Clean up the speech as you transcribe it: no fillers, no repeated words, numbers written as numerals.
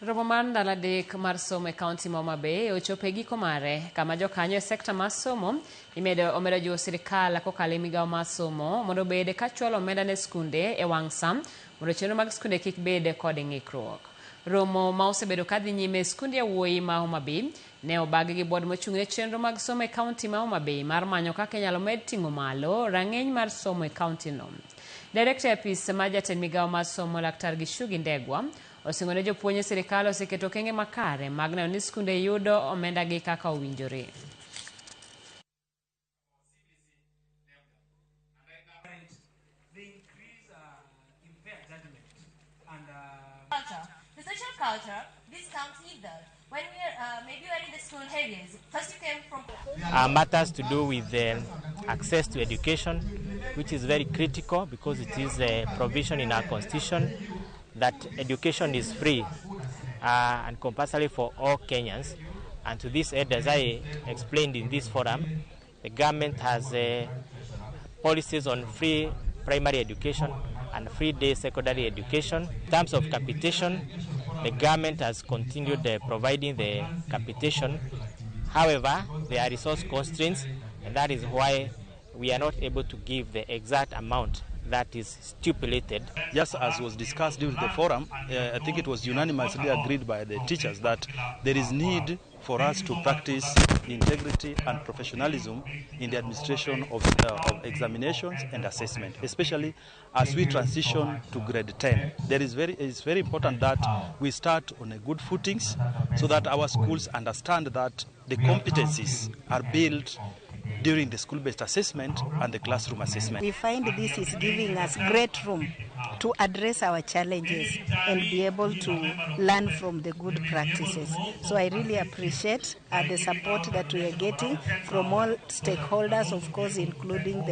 Romo mar ndalo 3 mar somo e kaunti ma Homa Bay ochopo e giko mare, kama jokanyo e sekta mar somo imedo omedo jiwo sirikal kokalo e migawo mar somo mondo obed ka chwalo omenda ne skunde e wang' sa mondo chenro mag skunde kik bed kod ng'ikruok. Romo ma osebedo ka dhi nyime e skund yawuoyi ma Homa Bay ne obagi gi bod mochung' ne chenro mag somo e kaunti ma Homa Bay mar manyo kaka inyalo med ting'o malo rang'iny mar somo e kaunti no. Direkta e apis mar jatend migawo mar somo, Laktar Gichugi Ndegwa, osingo ne jopuonj ni sirikal oseketo okenge makare mag neno ni skunde yudo omenda gi kaka owinjore. The social culture, this comes either when we are maybe we are in the school areas. First you came from Matters to do with the access to education, which is very critical because it is a provision in our constitution that education is free and compulsory for all Kenyans. And to this end, as I explained in this forum, the government has policies on free primary education and free day secondary education. In terms of capitation, the government has continued providing the capitation. However, there are resource constraints, and that is why we are not able to give the exact amount that is stipulated. Just as was discussed during the forum, I think it was unanimously agreed by the teachers that there is need for us to practice integrity and professionalism in the administration of examinations and assessment, especially as we transition to grade 10. It's very important that we start on a good footings so that our schools understand that the competencies are built during the school-based assessment and the classroom assessment. We find this is giving us great room to address our challenges and be able to learn from the good practices. So I really appreciate the support that we are getting from all stakeholders, of course, including the